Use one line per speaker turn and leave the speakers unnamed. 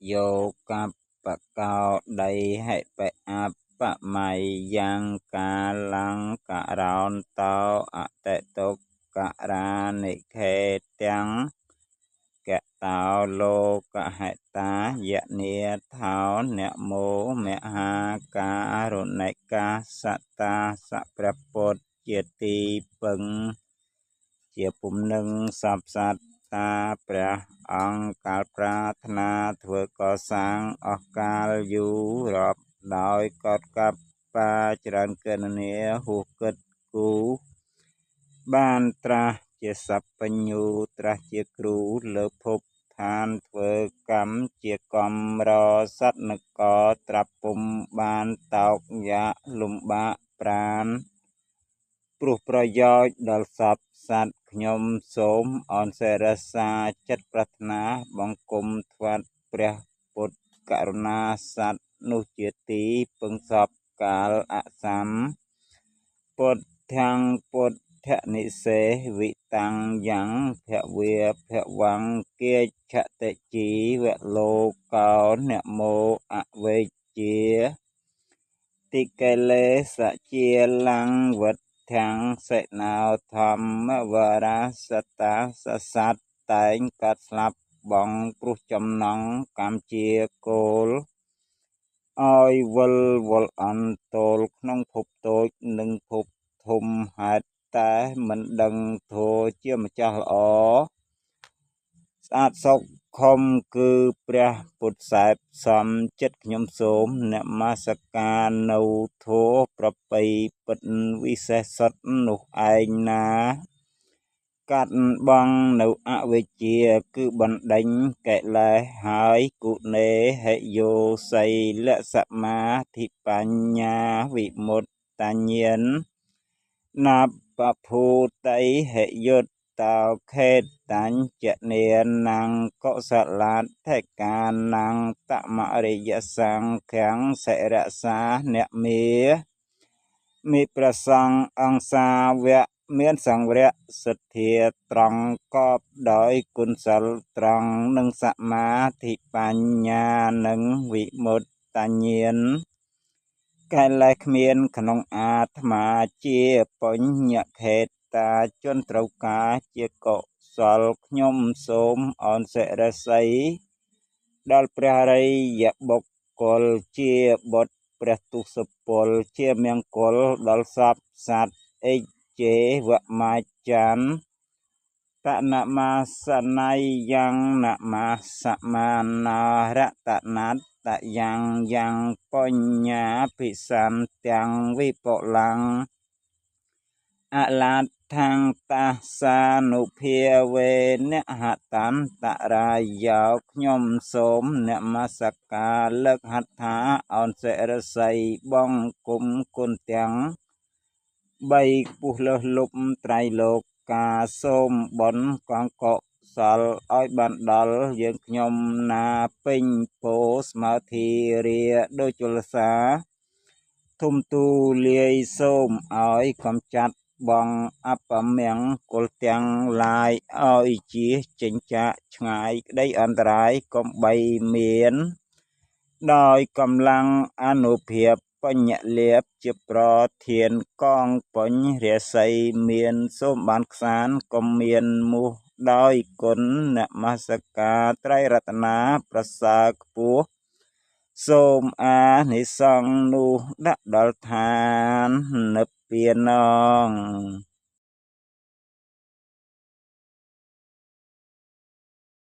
យោកបកោដីហិបអបមៃយ៉ាងកាលង្ករោនតោអតិទុក្ករានិខេទាំងកតោលោកហេតាយនាថោនមោមហាការុណិកាសតាសព្រះពុទ្ធជាទីពឹងជាពុំនឹងសពសត្វតាព្រះអង្គកាលប្រាថ្នាធ្វើកសាងអស់កាលយូររាប់ដោយកតកបាច្រើនកណនាហួសគិតគូបានត្រាស់ជាសព្វញ្ញូត្រាស់ជាគ្រូលើភពឋានធ្វើកម្មជាកំរសត្វនកត្រាប់ពុំបានតោកយ៉ាកលំបាកប្រានព្រោះប្រយោជន៍ដល់សពសត្វខ្ញុំសូមអនសិរសាចិត្តប្រាថ្នាបង្គំថ្វាត់ព្រះពុទ្ធករុណាសត្វនោះជាទីពឹងសពកាលអសមពុទ្ធាំងពុទ្ធនិសេវិតាំងយ៉ាងភវាភវង្គាឆតិជីវលោកោនមោអវេជាតិកិលេសជាលੰវិធាំងសិណោធម្មវរាសតាសសត្វតែងកាត់ស្លាប់បងព្រោះចំណងកម្មជាគោលឲ្យវិលវល់អន្តោលក្នុងភពតូចនិងភពធំហេតុតែមិនដឹងធัวជាម្ចាស់ល្អស្អាតសុខខំគឺព្រះពុទ្ធសែបសំចិត្តខ្ញុំសូមនមស្ការនៅធัวប្រពៃពិតវិសេសសុទ្ធនោះឯងណាកាត់បងនៅអវិជ្ជាគឺបណ្ដេញកិលេសហើយគុណេហិយោសីលសមាធិបញ្ញាវិមុតតញ្ញាណណាបភូតិហិយុត្តតោខេតតញ្ចនានងកុសលាធិកានងតមរិយសង្ឃំសិរសាអ្នកមេមីប្រសង្ឃអង្គសាវៈមានសង្វរៈសទ្ធាត្រង់កបដោយគុណសិលត្រង់និងសមាធិបញ្ញានិងវិមុតតញ្ញាណកិលេសគ្មានក្នុងអាត្មាជាបញ្ញខេតាជនត្រូវការជាកុសលខ្ញុំសូមអនសិរសីដល់ព្រះរិយបុគ្គលជាបុត្រព្រះទុសពលជាមង្គលដល់សពសត្វអិជេវមាចានតនមាសន័យយ៉ាងនមាសមានារតនតយ៉ាងយ៉ាងបញ្ញាភិសន្ទាំងវិបុលੰអលាថងតាសានុភាវេនហតន្តរាយោខ្ញុំសូមនមស្ការលើកហត្ថាអនសិរសីបងគុំគុណទាំងបីខ្ពស់លើសលប់ត្រៃលោកកាសូមបុណ្យកងកុសលឲ្យបានដល់យើងខ្ញុំណាពេញពោស្មើធីរាដូចជលសាធំទូលាយសូមឲ្យកំចាត់បងអបមង្គលទាំងឡាយឲ្យជាចេញចាកឆ្ងាយក្តីអន្តរាយកុំបីមានដោយកម្លាំងអនុភាពបញ្ញលាភជាប្រធានកងបញ្ញរាសីមានសូមបានខ្សានកុំមានមោះដោយគុណនមស្ការត្រៃរតនាប្រសើរខ្ពស់សូមអានិសង្ឃនោះដាក់ដល់ឋាននិព្វានង